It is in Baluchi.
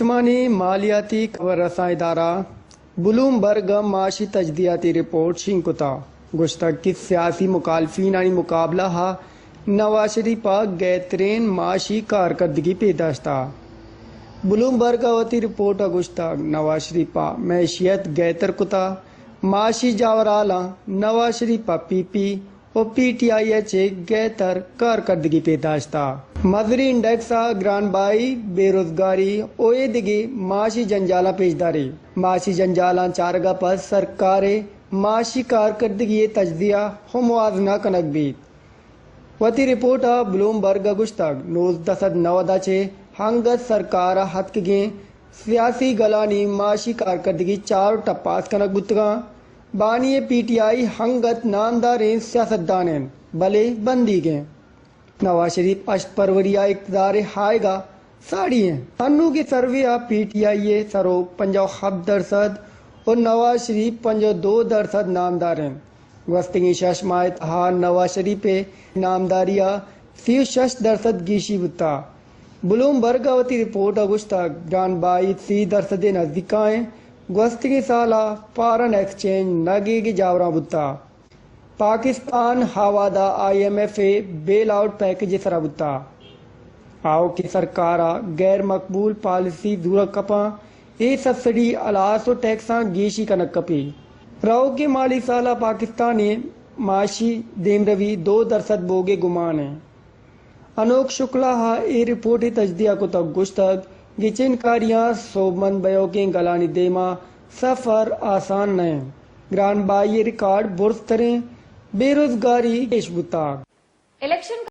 آسمانی مالیاتی خبر رساں ادارہ بلومبرگ ءَ معاشی تجزیاتی رپورٹ شنگ کتا، گوشتگ کہ سیاسی مخالفینانی مقابلہ ءَ نواز شریف ءَ گہترین معاشی کارکردگی پیش داشتا۔ بلومبرگ ءَ وتی رپورٹ ءَ گوشتگ، نواز شریف ءَ معیشت گہتر کتا، معاشی جاورھالاں نواز شریف ءَ پی پی ءُ پی ٹی آئی ءَ چہ گہتر کارکردگی پیش داشتا۔ مزری انڈیکس ءَ گران بہائی، بے روزگاری ءُ اے دگہ معاشی جنجالاں پیش داری۔ معاشی جنجالاں چارگ ءَ پد سرکار ءِ معاشی کارکردگی ءِ تجزیہ ءُ موازنہ کنگ بیت۔ وتی رپورٹ ءَ بلومبرگ ءَ گوشتگ، نوزدہ سد نود ءَ چہ انگت سرکار ءَ اتکگیں سیاسی گلانی معاشی کارکردگی چار ٹپاس کنگ بوتگاں۔ بانی ءِ پی ٹی آئی انگت نامداریں سیاستدان انت، بلے بندیگ انت۔ نواز شریف ہشت فروری ءَ اقتدار ءَ آیگ ءَ ساڑی انت۔ انوگیں سروے ءَ پی ٹی آئی ءِ سروک پنجاہ ءُ ہپت درسد ءُ نواز شریف پنجاہ ءُ دو درسد نامدار انت۔ گوستگیں شش ماہ ءِ تہا نواز شریف ءِ نامداری ءَ سی ءُ شش درسد گیشی بوتا۔ بلومبرگ ءَ وتی رپورٹ ءَ گوشتگ، گران بہائی سی درسد ءِ نزیک ءَ انت۔ گوستگیں سال ءَ فارن ایکسچینج نگیگ ءِ جاوراں بوتا۔ پاکستان ہوادہ آئی ایم ایف ءِ بیل آؤٹ پیکج ءِ سرا بوتا۔ آؤکیں سرکار ءَ غیر مقبول پالیسی زورگ کپاں، اے سبسڈی ہلاس ءُ ٹیکساں گیشی کنگ کپی۔ روکیں مالی سال ءَ پاکستان ءِ معاشی دیمروی دو درسد بوگ ءِ گمان انت۔ انوک شکلا ءَ اے رپورٹ ءِ تجزیہ کتگ، گوشتگ، گچین کاریاں سوبمند بئیوکیں گلانی دیما سفر آسان نہ انت۔ گران بہائی ءِ ریکارڈ برزتریں، بے روزگاری گیش بوتگ۔ الیکشن